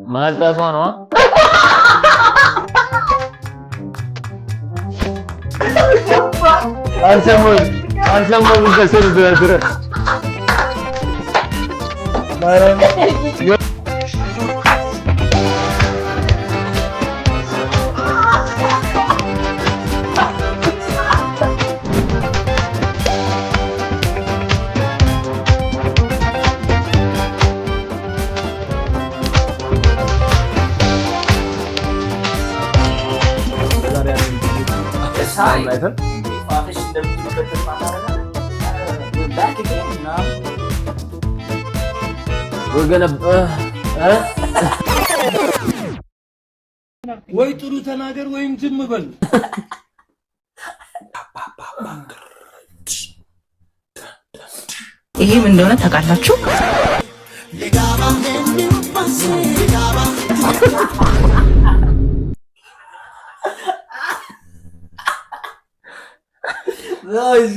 ማልጣቷ ነዋ። አልሰማሁም አልሰማሁም። ከስር ድረስ ማርያም። ዛሬ ያለን ቪዲዮ አይተን ፋፍሽ እንደምትሉበት ተስፋ እናደርጋለን። We're back again, ምናምን። We're gonna ወይ ጥሩ ተናገር ወይም ዝም በል። ይሄ ምን እንደሆነ ታውቃላችሁ?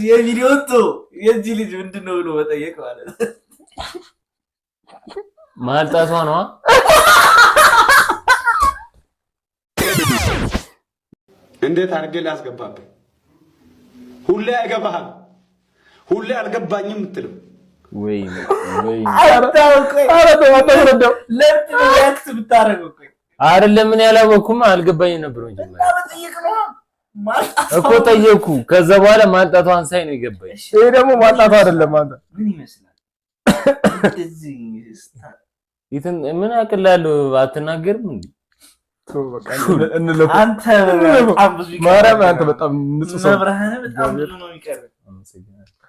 የቪዲዮ የዚህ ልጅ ምንድን ነው ብሎ መጠየቅ ማለት ነው። ማልጣቷ ነዋ። እንዴት አድርጌ ላስገባብህ? ሁሌ አይገባህም፣ ሁሌ አልገባኝም የምትለው። ወይ ወይ! ኧረ ተው አታስረዳው። ለምንድን ነው react የምታደርገው? ቆይ። አይደለም፣ ምን ያላወኩም አልገባኝም ነበር እንጂ። እና መጠየቅ ነዋ። ማልጣቷ እኮ ጠየኩ። ከዛ በኋላ ማልጣቷን ሳይ ነው የገባኝ። ይሄ ደግሞ ማጣቷ አይደለም አንተ። ምን ይመስላል? እንደዚህ ይትን ምን አቅላለሁ? አትናገርም እንዴ? ተው በቃ እንለፈው። አንተ በጣም ብዙ ይቀርህ። ማርያም አንተ በጣም ንጹህ ሰው። መብርሃን በጣም ብዙ ነው የሚቀርህ።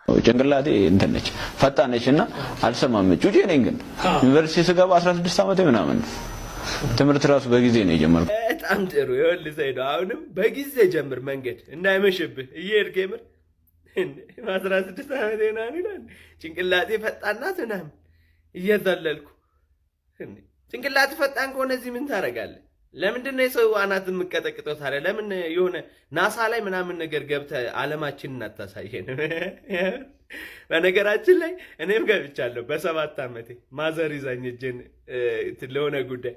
ጭንቅላቴ እንትን ነች፣ ፈጣን ነች እና አልሰማም። ጩጬ ነኝ ግን ዩኒቨርሲቲ ስገባ 16 ዓመቴ ምናምን ነው። ትምህርት ራሱ በጊዜ ነው የጀመርኩት። በጣም ጥሩ። ይኸውልህ ሰይዶ፣ አሁንም በጊዜ ጀምር፣ መንገድ እንዳይመሽብህ እየሄድክ። የምር በ16 ዓመቴ ምናምን ይላል። ጭንቅላቴ ፈጣን ናት ምናምን እየዘለልኩ። ጭንቅላት ፈጣን ከሆነ እዚህ ምን ታደርጋለህ? ለምንድን ነው የሰው አናት የምቀጠቅጠው ታዲያ? ለምን የሆነ ናሳ ላይ ምናምን ነገር ገብተህ ዓለማችንን አታሳየንም? በነገራችን ላይ እኔም ገብቻለሁ በ7 ዓመቴ። ማዘር ይዛኝ እጄን ለሆነ ጉዳይ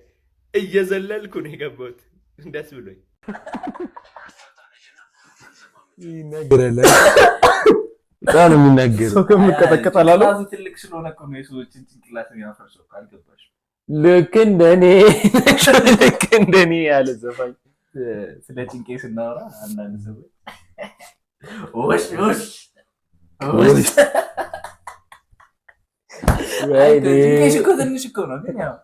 እየዘለልኩ ነው የገባሁት። ደስ ብሎኝ። ይናገራል። በጣም ነው የሚናገረው። ሰው ከምቀጠቀጥ አላለም። ጭንቅላቱ ትልቅ ስለሆነ እኮ ነው የሰዎችን ጭንቅላት የሚያፈርሰው። አልገባሽም? ልክ እንደኔ፣ ልክ እንደኔ ያለ ዘፋኝ። ስለ ጭንቄ ስናወራ አንዳንድ ሰዎች ወሽ ወሽ ወሽ። ወይኔ! ጭንቄሽ እኮ ትንሽ እኮ ነው ግን ያው።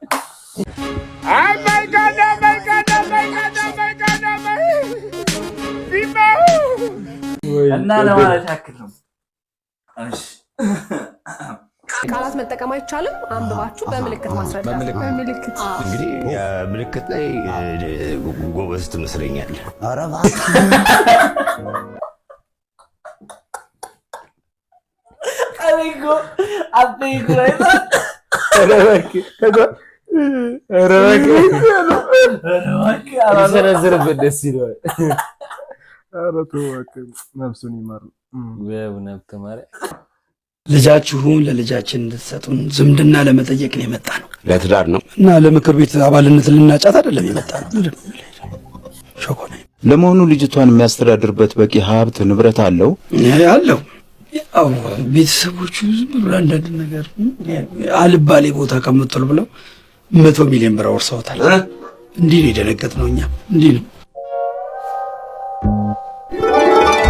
Oh my God, oh my God, oh my God, oh my God, oh my እና ለማለት ያክል ነው። እሺ። ቃላት መጠቀም አይቻልም። አንብባችሁ በምልክት ማስረዳት። በምልክት። እንግዲህ ምልክት ላይ ጎበዝ ትመስለኛለህ። ኧረ እባክህ። እኔ እኮ አትጠይቁ ላይ ኧረ እባክህ፣ ከዛ ኧረ እባክህ። ኧረ እባክህ አላለም። ሊሰነዝርበት ደስ ይለዋል። ኧረ ተው እባክህ፣ ነፍሱን ይማር። ወይ ነብተ ማርያም። ልጃችሁን ለልጃችን እንድትሰጡን ዝምድና ለመጠየቅ ነው የመጣ ነው። ለትዳር ነው። እና ለምክር ቤት አባልነት ልናጫት አይደለም የመጣ ነው። ሾኮ ነኝ። ለመሆኑ ልጅቷን የሚያስተዳድርበት በቂ ሀብት ንብረት አለው? አለው። ያው ቤተሰቦቹ ዝም ብሎ አንዳንድ ነገር አልባሌ ቦታ ከምጥሉ ብለው 100 ሚሊዮን ብር አወርሰውታል። እንዲህ ነው የደነገጥነው እኛ፣ እንዲህ ነው።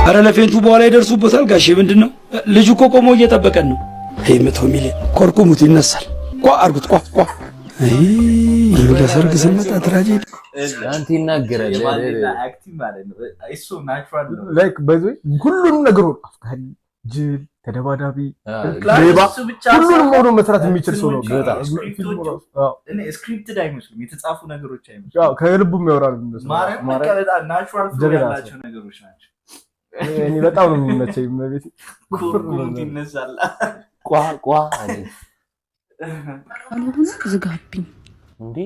አረ ለ faint ኡ በኋላ ይደርሱበታል። ጋሼ ምንድን ነው? ልጁ እኮ ቆሞ እየጠበቀን ነው። ይሄ 100 ሚሊዮን ኮርኩሙት ይነሳል። ቋ አርጉት፣ ቋ ቋ። አይ ለሰርግ ስንመጣ tragedy። አንተ ይናገራል። የማንዴላ acting ማለት ነው። እሱ natural ነው። Like by the way ሁሉንም ነገር ሆኖ አፍቃሪ፣ ጅል፣ ተደባዳቢ፣ ሌባ እሱ ብቻ ሁሉንም ሳይሆን ሆኖ መስራት የሚችል ሰው ነው። እንትኖቹ በጣም script ኦቹ ፊልሙ ራሱ አዎ። እኔ scripted አይመስሉም፣ የተጻፉ ነገሮች አይመስሉም። ያው ከልቡ የሚያወራ ነው የሚመስለው። ማርያም በቃ በጣም natural flow ጀግና ያላቸው ሰው። ነገሮች ናቸው። እኔ በጣም ነው የሚመቸኝ። እመቤቴ ኩርኩምት ይነሳል። ቋ ቋ አለ። ካልሆነ ዝጋብኝ። እንዴ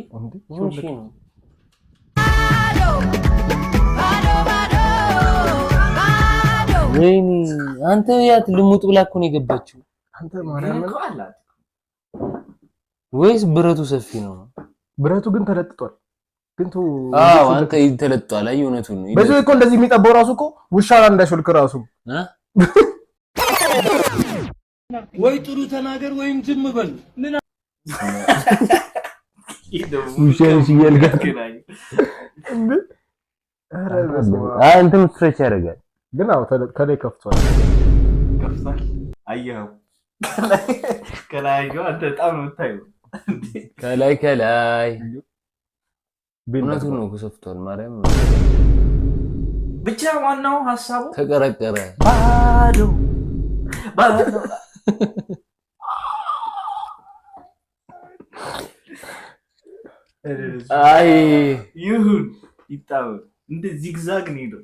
ምን እሺ ነው? ወይኔ አንተ፣ ያት ልሙጥ ብላ እኮ ነው የገባችው። አንተ ግን ማርያምን እኮ አላት። ወይስ ብረቱ ሰፊ ነው? ብረቱ ግን ተለጥጧል። ግን አዎ አንተ ተለጥጧል። አይ እውነቱን ነው። በዚህ እኮ እንደዚህ የሚጠባው ራሱ እኮ ውሻ እንዳይሾልክ ራሱ ወይ ጥሩ ተናገር ወይም ዝም በል። ምን እንትን stretch ያደርጋል ግን አዎ ከላይ ከፍቷል። ከፍቷል። አየኸው፣ ከላይ አየኸው። አንተ በጣም ነው የምታየው። ከላይ ከላይ እውነቱን ነው ሰፍቷል። ማርያም ብቻ ዋናው ሀሳቡ ተቀረቀረ። ባዶ ባዶ አይ ይሁን ይጣበብ፣ እንደ zigzag ነው ሄደው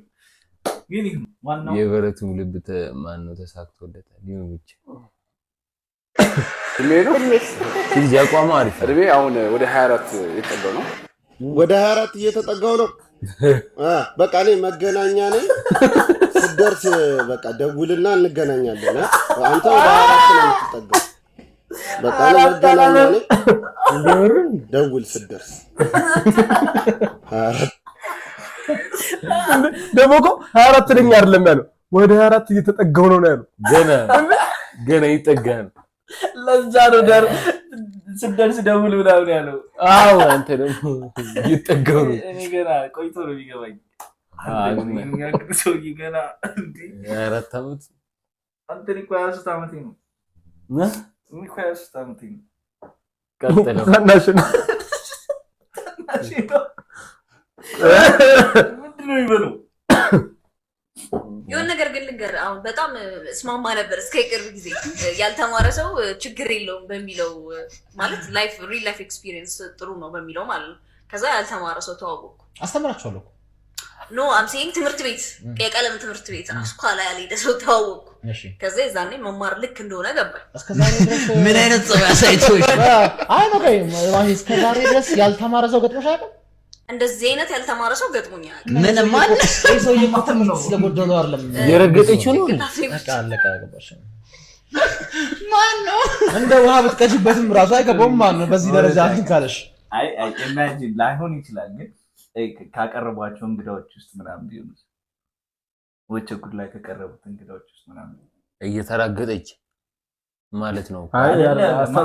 ግን ይሁን ዋናው የበረቱ ልብ ማነው ተሳክቶለታል። ይሁን ብቻ ልጅ አቋሙ አሪፍ እድሜ አሁን ወደ 24 የተጠጋው ነው። ወደ 24 እየተጠጋው ነው። በቃ እኔ መገናኛ ነኝ። ስትደርስ በቃ ደውልና እንገናኛለን። አንተ ወደ 24 ነው የምትጠጋው። በቃ እኔ መገናኛ ነኝ፣ ደውል ስትደርስ። 24 ደግሞ እኮ 24 ነኝ አይደለም ያለው፣ ወደ 24 እየተጠጋው ነው ያለው። ገና ገና ይጠጋል። ለዛ ነው ዳር ስትደርስ ደውል ምናምን ያለው። አዎ አንተ ደግሞ እየተጠጋው ነው። እኔ ገና ቆይቶ ነው የሚገባኝ። ሰውዬ ገና እንዴ 24 ዓመት አንተ እኔ እኮ 23 ዓመቴ ነው። እኔ እኮ 23 ዓመቴ ነው። ቀጥለው ታናሽ ነው። ታናሽ ነው። ምንድን ነው የሚበለው? የሆነ ነገር ግን ልንገርህ፣ አሁን በጣም እስማማ ነበር እስከ ቅርብ ጊዜ ያልተማረ ሰው ችግር የለውም በሚለው ማለት life real life experience ጥሩ ነው በሚለው ማለት ነው። ከዛ ያልተማረ ሰው ተዋወቅኩ። አስተምራቸዋለሁ እኮ። No, I'm saying ትምህርት ቤት የቀለም ትምህርት ቤት አስኳላ ያልሄደ ሰው ተዋወቅኩ። ከዛ የዛኔ መማር ልክ እንደሆነ ገባኝ። ምን አይነት ጸባይ አሳይቶሽ? አይ ነው ቆይ፣ እስከዛሬ ድረስ ያልተማረ ሰው ገጥሞሽ አያውቅም? እንደዚህ አይነት ያልተማረ ሰው ገጥሞኝ አያውቅም። ምንም አለ ይህ ሰውዬ እኮ ትምህርት ስለጎደለው አይደለም የረገጠችው ነው። በቃ አለቀ። ገባሽ? ማነው እንደ ውሃ ብትቀጂበትም ራሱ አይገባውም። ማነው በዚህ ደረጃ እንትን ካለሽ? አይ አይ imagine ላይሆን ይችላል፣ ግን ካቀረቧቸው እንግዳዎች ውስጥ ምናምን ቢሆኑስ? ወቸ ጉድ ላይ ከቀረቡት እንግዳዎች ውስጥ ምናምን እየተራገጠች ማለት ነው። አይ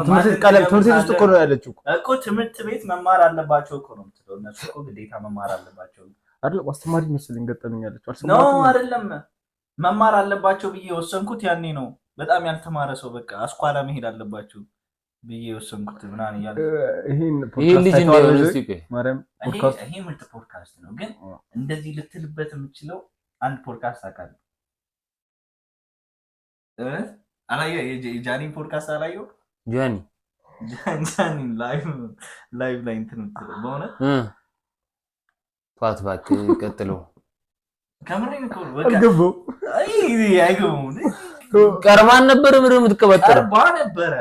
ትምህርት ቤት ቀለም ትምህርት ቤት ውስጥ እኮ ነው ያለችው እኮ ትምህርት ቤት መማር አለባቸው እኮ ነው የምትለው። እነሱ እኮ ግዴታ መማር አለባቸው አይደል? አስተማሪ መሰለኝ ገጠመኝ ያለችው። No አይደለም፣ መማር አለባቸው ብዬ የወሰንኩት ያኔ ነው። በጣም ያልተማረ ሰው በቃ አስኳላ መሄድ አለባቸው ብዬ የወሰንኩት ምናምን እያለ ይሄን ይሄን ልጅ እንደሆነ እስቲ ቆይ ማርያም ፖድካስት ይሄ ምርጥ ፖድካስት ነው፣ ግን እንደዚህ ልትልበት የምችለው አንድ ፖድካስት አውቃለሁ። አላየህ? የጃኒን ፖድካስት አላየው? ጃኒ ጃኒን live ላይ እንትን የምትለው በእውነት ጧት እባክህ ቀጥለው። ከምሬን እኮ ነው። በቃ አልገባውም። አይ አይገባውም። ቀርባን ነበር ምር የምትቀበጥረው ቀርባ ነበረ፣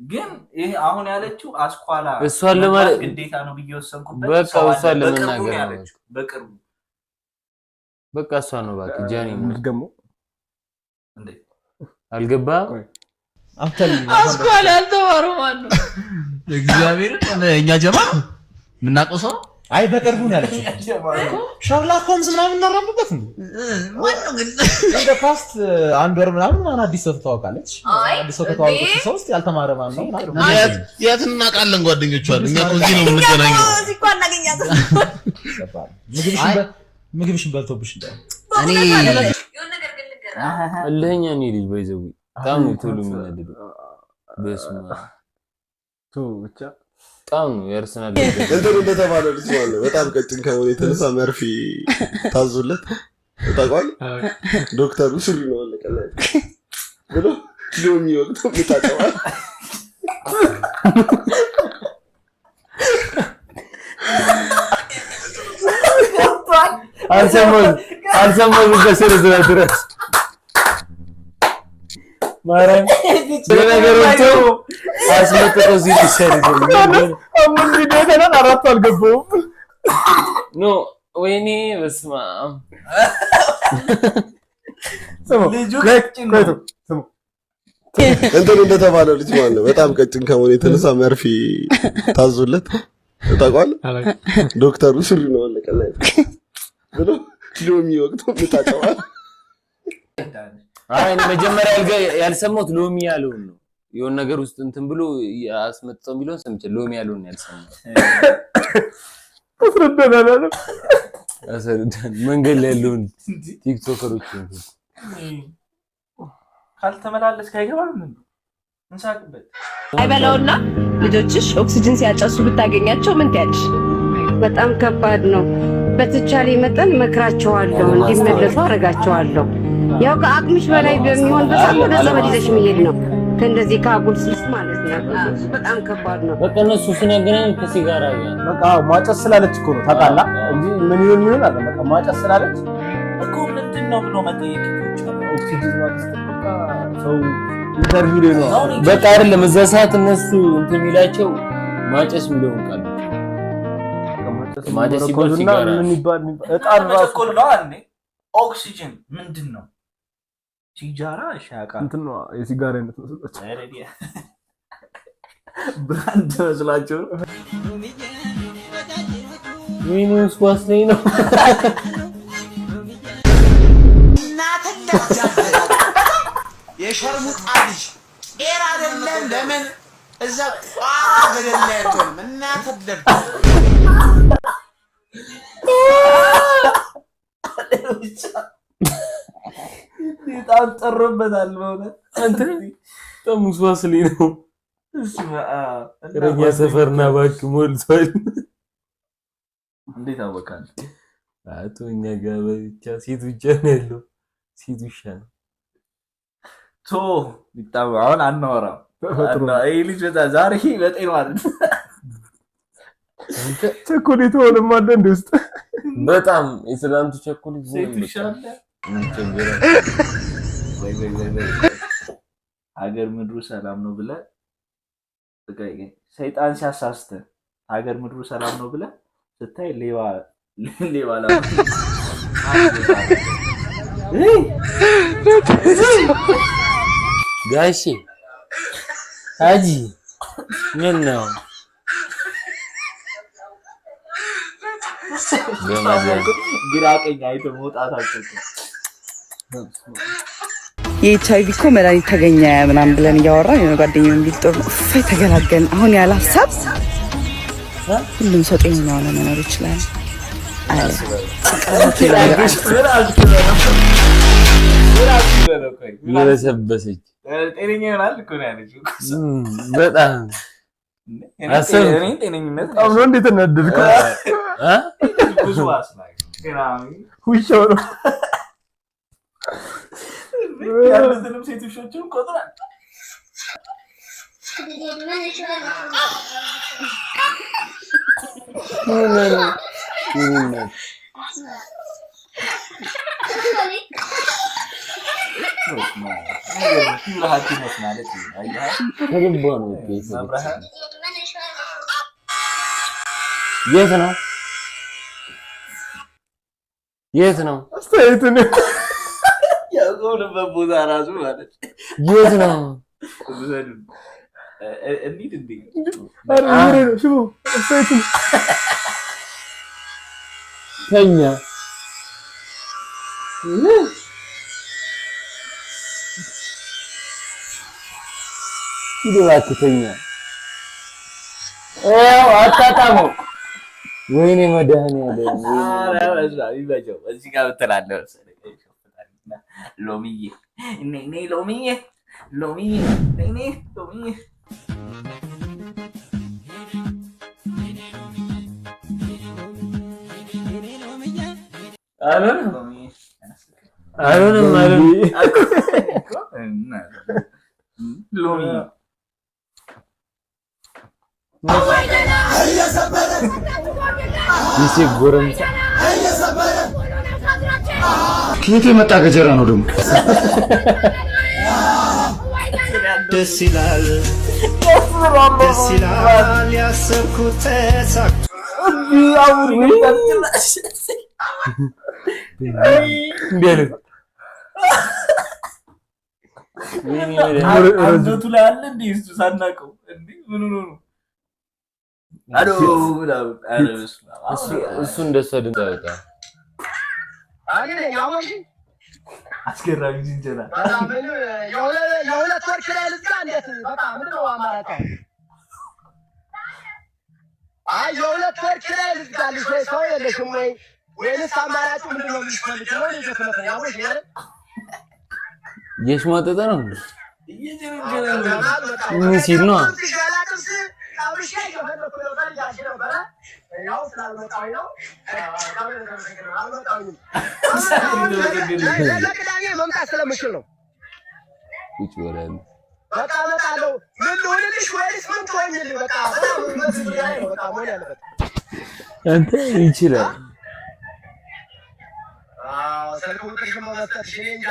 ግን ይሄ አሁን ያለችው አስኳላ እሷን ለማለት ግዴታ ነው ብዬ ወሰንኩበት። በቃ እሷን በቅርቡ ለመናገር ነው ነው። ያለችው፣ በቅርቡ በቃ እሷ ነው እባክህ ጃኒ ነው። የምትገመው እንዴ አልገባህም? አስኳላ ያልተማረው ማነው? እግዚአብሔርን እኛ ጀማ የምናውቀው ሰው ነው። አይ በቅርቡ ነው ያለችው። ሸርላክ ሆምስ ምናምን እናራምበት እንዴ? ማነው ግን እንደ past አንድ ወር ምናምን ማን አዲስ ሰው ትተዋወቃለች? አዲስ ሰው ከተዋወቀች ሰው ውስጥ ያልተማረ ማን ነው? የት እናውቃለን? ጓደኞቿ እኛ እኮ እዚህ ነው የምንገናኘው። እዚህ እኮ አናገኛትም። ምግብሽን በልቶብሽ እንዳይሆን። እኔ የሆነ ነገር ግን ልንገርህ፣ እልህኛ እኔ ልጅ ባይዘው በጣም ነው ቶሎ የሚናደደው። በስመ አብ ብቻ በጣም ነው የአርሰናል እንትን እንደተባለ ልጅ ማለት ነው። በጣም ቀጭን ከመሆኑ የተነሳ መርፌ ታዞለት ታውቀዋለህ። ዶክተሩ ሱሪ ነው አለቀ ብሎ ሎሚ ወቅቶ ምታጠዋል። አልሰማሁም በስነ ስርዓት እራሱ ማርያም ለነገሮቹ አስመጥቶ እዚህ ሊሰርዝ አምስት ቪዲዮ አይተናል፣ አራቱ አልገባውም። No ወይኔ በስመ አብ ስሙ ልጁ ቀጭን ነው። ስሙ እንትን እንደተባለ ልጅ ማለት ነው። በጣም ቀጭን ከመሆኑ የተነሳ መርፌ ታዞለት ታውቀዋለህ? ዶክተሩ ሱሪ ነው አለቀ ብሎ ሎሚ ወቅቶ ምታጨዋል። አይ እኔ መጀመሪያ ያልሰማሁት ሎሚ ያለውን ነው። የሆነ ነገር ውስጥ እንትን ብሎ አስመጥተው የሚለውን ሰምቼ ሎሚ ያለውን ነው ያልሰማሁት። አስረዳን አላለም። አስረዳን። መንገድ ላይ ያለውን ቲክቶከሮች ካልተመላለስክ አይገባም። እንሳቅበት። አይበላውና ልጆችሽ ኦክሲጅን ሲያጨሱ ብታገኛቸው ምን ትያለሽ? በጣም ከባድ ነው። በተቻለ መጠን መክራቸዋለሁ፣ እንዲመለሱ አደርጋቸዋለሁ። ያው ከአቅምሽ በላይ በሚሆን በጣም ወደ ጸበል ይዘሽ መሄድ ነው። ከእንደዚህ ከአጉል ሱስ ማለት ነው። በጣም ከባድ ነው። በቃ እነሱ እሱን ያገናኙት ከሲጋራ ጋር። በቃ ማጨስ ስላለች እኮ ነው ታውቃለህ፣ እንጂ ምን ይሁን ምን አለ በቃ ማጨስ ስላለች እኮ ምንድን ነው ብሎ መጠየቅ እኮ ይቻላል። ኦክሲጅን ማጨስ በቃ ሰው interview ላይ ነው። በቃ አይደለም እዛ ሰዓት እነሱ እንትን የሚላቸው ማጨስ የሚለውን ቃል ማጨስ ሲባል እና ሲጋራ ምን ይባል እጣን ራሱ መቸኮል ነው እንዴ? ኦክሲጅን ምንድን ነው? ሲጃራ እሺ ያውቃል። እንትን ነው የሲጋራ አይነት መስሏቸው። brand መስላቸው ነው። ወይኔ ኳስ ላይ ነው። የሸርሙጣ ልጅ ጤር አይደለም። ለምን እዛ ቋራ ገደል ላይ አትሆንም? እናትህ ደርግ በጣም ጠሮበታል በእውነት። አንተ በጣም ውስዋስ ላይ ነው። እረኛ ሰፈርና እባክህ ሞልቷል። እንዴት አወቃል? አቶ እኛ ጋር ብቻ ሴት ብቻ ነው ያለው። ሴት ውሻ ነው። ቶ ይጣው አሁን አናወራም። ይሄ ልጅ በጣም ዛሬ በጤናው አይደል። ቸኮሌት ሆነም አለ እንደ ውስጥ በጣም የትላንቱ ቸኮሌት ሴት ውሻ አለ። ወይ ወይ ወይ ወይ ሀገር ምድሩ ሰላም ነው ብለህ በቃ ሰይጣን ሲያሳስተ ሀገር ምድሩ ሰላም ነው ብለህ ስታይ ሌባ ሌባ ላ ጋሼ ሀጂ ምን ነው ግራ ቀኝ አይቶ መውጣት አልቻልኩም። የኤች አይቪ እኮ መድኃኒት ተገኘ ምናምን ብለን እያወራን የሆነ ጓደኛዬ ቢል ጥሩ ነው። እፎይ ተገላገልን። አሁን ያለ ሀሳብ ሁሉም ሰው ጤነኛ ሆነ መኖር ይችላል አለ። ጭንቅላቱ ነገር የበሰበሰች ጤነኛ ይሆናል እኮ ነው ያለችው። በጣም አሰብ እኔ ጤነኝነት በጣም ነው እንዴት ተናደድከው? ብዙ አስላክ ውሻው ነው። ያሉትንም ሴት ውሾችን ቆጥራል። ከልቧ ነው። የት ነው የት ነው አስተያየቱን ያቆምንበት ቦታ ራሱ ማለት የት ነው? እንሂድ እንዴ? ኧረ ምሬ ነው ሽቦ አስተያየቱን ተኛ። ሂድ እባክህ ተኛ። ያው አጣጣመው። ወይኔ መድኃኒዓለም ይመቸው። እዚህ ጋር ብትላለህ መሰለኝ። ሎሚዬ ነይ ነይ፣ ሎሚዬ ሎሚዬ ነይ ነይ ሎሚዬ። አልሆነም አልሆነም አልሆነም። ሎሚዬ የሴት ጎረምሳ ከየት የመጣ ገጀራ ነው ደግሞ? ደስ ይላል ደስ ይላል ያሰብኩት ተሳክቶ እንዲህ አለ። አንገቱ ላይ አለ እንዴ? እሱ ሳናውቀው እንዴ? ምን ሆኖ ነው? አሎ ምናምን። ኧረ በስመ አብ። እሱ እንደሷ ድምፅ ያወጣል። አስገራሚ ዝንጀራ። የሁለት ወር ኪራይ ልዝጋ? እንዴት? በቃ ምንድን ነው አማራጭ? አይ የሁለት ወር ኪራይ ልዝጋልሽ ወይ ሰው የለሽም ወይ ወይንስ አማራጩ ምንድን ነው የሚፈልገው? ነው ልጅ ነው ያወሽ ያለ እየሽሟጠጠ ነው እንዴ? ምን ሲል ነው? አብርሽ እየፈለኩ ነበር እያልሽ ነበረ። ያው ስላልመጣሁኝ ነው። አልመጣሁኝም። ለቅዳሜ መምጣት ስለምችል ነው። ቁጭ በላል። በቃ እመጣለሁ። ምን ልሁንልሽ ወይስ ምን ትሆኝልኝ? በቃ በጣም በዚህ ዙሪያ ላይ ነው በቃ መሆን ያለበት። አንተ ይችላል። አዎ ስልክ ቁጥርሽን በመስጠትሽ እኔ እንጃ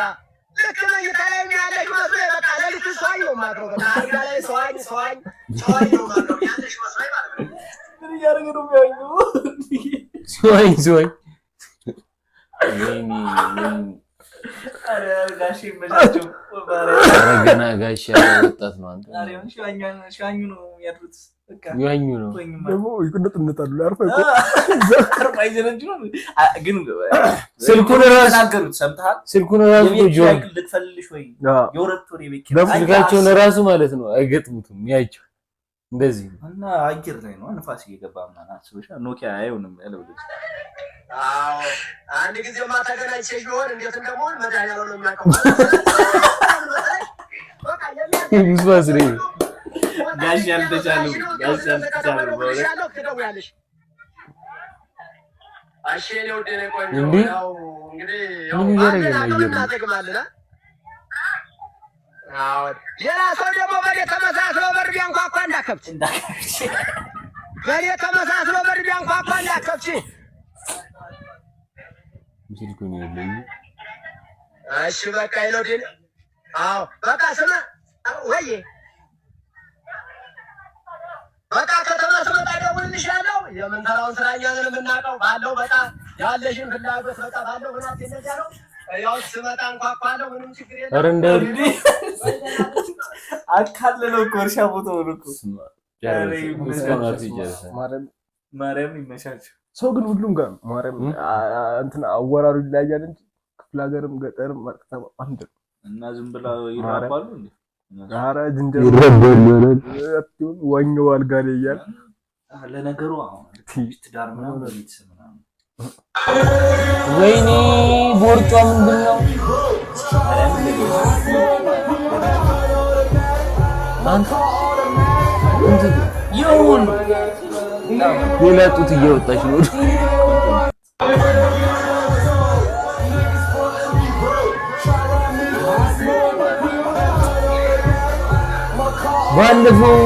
ልክ መኝታ ላይ ያለሽ መስሎኝ በቃ ሌሊቱን ሰዋኝ ነው የማድረው። በቃ አልጋ ላይ ሰዋኝ ሰዋኝ ሰዋኝ ነው የማድረው ያለሽ መስሎኝ ማለት ነው። ምን እያደረገ ነው የሚያኘው? ሲዋኝ ሲዋኝ፣ ወይኔ ወይኔ። ኧረ ጋሼ ይመቻቸው። ኧረ ገና ጋሽ ያለ ወጣት ነው አንተ። ሲዋኙ ነው የሚያድሩት። በቃ ይዋኙ ነው። ደግሞ ይቁነጥነጣሉ። አርፎ አርፎ አይዘነጅኑም። ግን ስልኩን ራሱ ተናገሩት፣ ሰምተሃል? ስልኩን ራሱ የቤት ጆን ኪራይ ልክፈልልሽ ወይ የሁለት ወር የቤት ኪራይ ስልካቸውን ራሱ ማለት ነው አይገጥሙትም። ያቸው እንደዚህ ነው። እና አየር ላይ ነው ንፋስ እየገባ ምናምን አስበሻል። ኖኪያ አይሆንም ያለው ልጅ። አዎ አንድ ጊዜማ ተገናኝቼሽ ቢሆን እንዴት እንደመሆን መድኃኒዓለም ነው የሚያውቀው። ብዙ ነው። ጋሽ ያልተቻሉ ጋሽ ያልተቻሉ በእውነት። እደውልልሻለሁ፣ ትደውያለሽ። እሺ የእኔ ውድ የእኔ ቆንጆ፣ እንዴ? ያው እንግዲህ ያው ምን እያደረገ ነው? ባለን አቅም አየር ላይ? እናዘግማለን። አዎ ሌላ ሰው ደግሞ በእኔ ተመሳስሎ በር ቢያንኳኳ እንዳከብች፣ በእኔ ተመሳስሎ በር ቢያንኳኳ እንዳከብች። ስልኩን ያለኝ እሺ በቃ ይሎድን። አዎ በቃ ስማ ወይ በቃ ከተማ ስመጣ እደውልልሻለሁ። የምንሰራውን ስራ እኛ ነን የምናውቀው። ባለው በቃ ያለሽን ፍላጎት በቃ ባለው ሁናቴ እንደዚያ ነው። ያው ስመጣ እንኳኳለሁ። ምንም ችግር የለም። ኧረ እንዳይወድቅ። አካለለው እኮ እርሻ ቦታውን እኮ። ጨረሰ። እስካሁን አርፎ ይጨርሳል። ማርያም ይመቻቸው። ሰው ግን ሁሉም ጋር ነው። ማርያም እንትን አወራሩ ይለያያል እንጂ ክፍለ ሀገርም ገጠርም ከተማ አንድ ነው። እና ዝም ብላ ይራባሉ እንዴ? ኧረ ዝንጀሮ ይራባሉ። ዋኘው አልጋ ላይ እያለ ለነገሩ አሁን ትዳር ምናምን በቤተሰብ ምናምን ወይኔ ቦርጯ ምንድን ነው? አንተ እንትን ይሁን ሌላ ጡት እያወጣች ነው። ባለፈው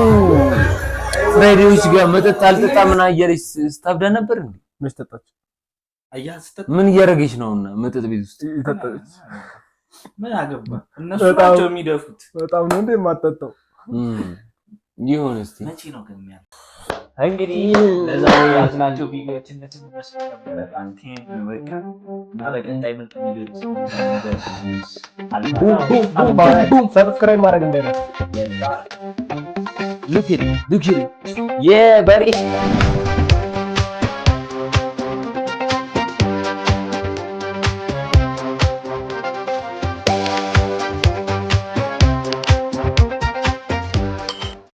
ፍራይዴዎች ጋር መጠጥ አልጠጣ ምን እያለች ስታብዳ ነበር እንዴ? መች ጠጣች? አያ ስትጠጣ ምን እያደረገች ነው? እና መጠጥ ቤት ውስጥ ጠጣች። ምን አገባ? እነሱ በጣም- ናቸው የሚደፉት። በጣም ነው እንዴ የማጠጣው? ይሁን እስቲ መቼ ነው ግን የሚያልቅ? እንግዲህ ለዛሬ ያዝናቸው ቪዲዮዎች እነዚህ ይመስሉ ነበረ። በቃ እና በቀጣይ ምርጥ ቪዲዮዎች subscribe ማድረግ እንዳይረሳ። Look at it, look at it. Yeah, buddy.